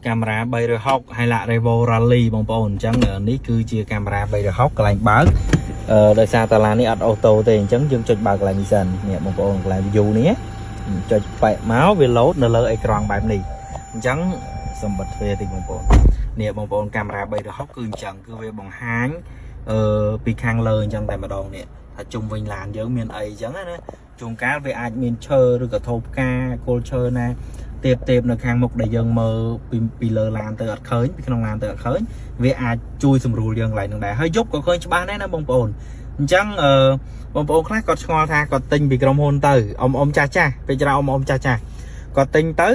កាមេរ៉ា360 Hilux Revo Rally បងប្អូនអញ្ចឹងនេះគឺជាកាមេរ៉ា360កន្លែងបើកអឺដោយសារតាឡាននេះអត់ auto ទេអញ្ចឹងយើងចុចបើកកន្លែងនេះសិននេះបងប្អូនកន្លែង view នេះចុចប៉ែកមកវា load នៅលើអេក្រង់បែបនេះអញ្ចឹងសូមបិទទ្វារតិចបងប្អូននេះបងប្អូនកាមេរ៉ា360គឺអញ្ចឹងគឺវាបង្ហាញអឺពីខាងលើអញ្ចឹងតែម្ដងនេះថាជុំវិញឡានយើងមានអីអញ្ចឹងណាជួនកាលវាអាចមានឈើឬក៏ថូផ្កាគល់ឈើណា ទៀបទៀបនៅខាងមុខដែលយើងមើលពីលើឡានទៅអត់ឃើញពីក្នុងឡានទៅអត់ឃើញវាអាចជួយសម្រួលយើងកន្លែងហ្នឹងដែរហើយយប់ក៏ឃើញច្បាស់ដែរណាបងប្អូនអញ្ចឹងអឺបងប្អូនខ្លះគាត់ឆ្ងល់ថាគាត់ទិញពីក្រុមហ៊ុនទៅអ៊ំអ៊ំចាស់ចាស់ពេលច្រើនអ៊ំអ៊ំចាស់ចាស់គាត់ទិញទៅ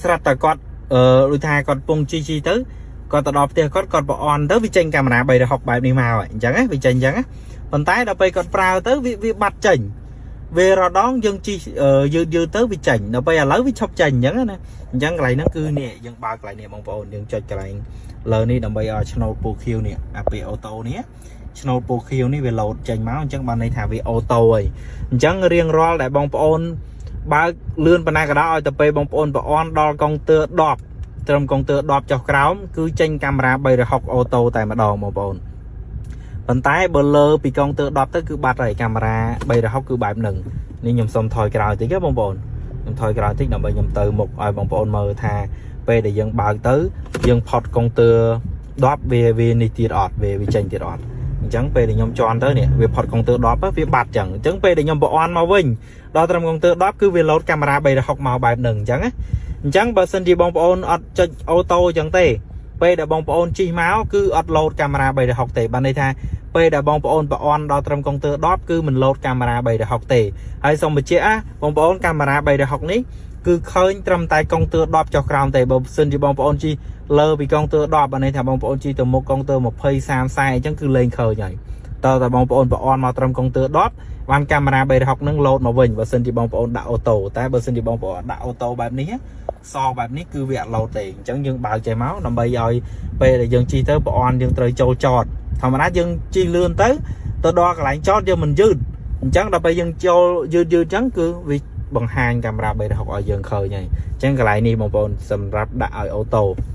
ស្រាប់តែគាត់អឺដូចថាគាត់ពងជីជីទៅគាត់ទៅដល់ផ្ទះគាត់គាត់ប្រអន់ទៅវាចេញកាមេរ៉ា360បែបនេះមកហើយអញ្ចឹងណាវាចេញអញ្ចឹងណាប៉ុន្តែដល់ពេលគាត់ប្រើទៅវាវាបាត់ចេញ វារដងយើងជិះយឺតយឺតទៅវាចេញដល់ពេលឥឡូវវាឈប់ចេញអញ្ចឹងណាអញ្ចឹងកន្លែងហ្នឹងគឺនេះយើងបើកកន្លែងនេះបងប្អូនយើងចុចកន្លែងលើនេះដើម្បីឲ្យឆ្នូតពូខៀវនេះអាពាក្យ auto នេះឆ្នូតពូខៀវនេះវាលោតចេញមកអញ្ចឹងបានន័យថាវា auto ហើយអញ្ចឹងរៀងរាល់ដែលបងប្អូនបើកលឿនប៉ុណ្ណាក៏ដោយឲ្យតែពេលបងប្អូនប្រអន់ដល់កុងទ័រ10ត្រឹមកុងទ័រ10ចុះក្រោមគឺចេញកាមេរ៉ា360 auto តែម្ដងបងប្អូនប៉ុន្តែបើលើពីកុងទ័រ10ទៅគឺបាត់ហើយកាមេរ៉ា360គឺបែបហ្នឹងនេះខ្ញុំសុំថយក្រោយតិចណាបងប្អូនខ្ញុំថយក្រោយតិចដើម្បីខ្ញុំទៅមុខឲ្យបងប្អូនមើលថាពេលដែលយើងបើកទៅយើងផុតកុងទ័រ10វាវានេះទៀតអត់វាវាចេញទៀតអត់អញ្ចឹងពេលដែលខ្ញុំជន់ទៅនេះវាផុតកុងទ័រ10វាបាត់អញ្ចឹងអញ្ចឹងពេលដែលខ្ញុំប្រអន់មកវិញដល់ត្រឹមកុងទ័រ10គឺវាលោតកាមេរ៉ា360មកបែបហ្នឹងអញ្ចឹងណាអញ្ចឹងបើសិនជាបងប្អូនអត់ចុច auto អញ្ចឹងទេពេលដែលបងប្អូនជិះមកគឺអត់លោតកាមេរ៉ា360ទេបានន័យថាពេលដែលបងប្អូនប្រអន់ដល់ត្រឹមកុងទ័រ10គឺមិនលោតកាមេរ៉ា360ទេហើយសូមបញ្ជាក់ណាបងប្អូនកាមេរ៉ា360នេះគឺឃើញត្រឹមតែកុងទ័រ10ចុះក្រោមទេបើសិនជាបងប្អូនជិះលើពីកុងទ័រ10អានេះថាបងប្អូនជិះទៅមុខកុងទ័រ20 30 40អញ្ចឹងគឺលែងឃើញហើយតើតើបងប្អូនប្រអន់មកត្រឹមកុងទ័រ10បានកាមេរ៉ា360នឹងលោតមកវិញបើសិនជាបងប្អូនដាក់ auto តែបើសិនជាបងប្អូនដាក់ auto បែបនេះសបែបនេះគឺវាអត់លោតទេអញ្ចឹងយើងបើកចេះមកដើម្បីឲ្យពេលដែលយើងជិះទៅប្រអន់យើងត្រូវចូលចតធម្មតាយើងជិះលឿនទៅទៅដល់កន្លែងចតយើងមិនយឺតអញ្ចឹងដល់ពេលយើងចូលយឺតយឺតអញ្ចឹងគឺវាបង្ហាញកាមេរ៉ា360ឲ្យយើងឃើញហើយអញ្ចឹងកន្លែងនេះបងប្អូនសម្រាប់ដាក់ឲ្យ auto។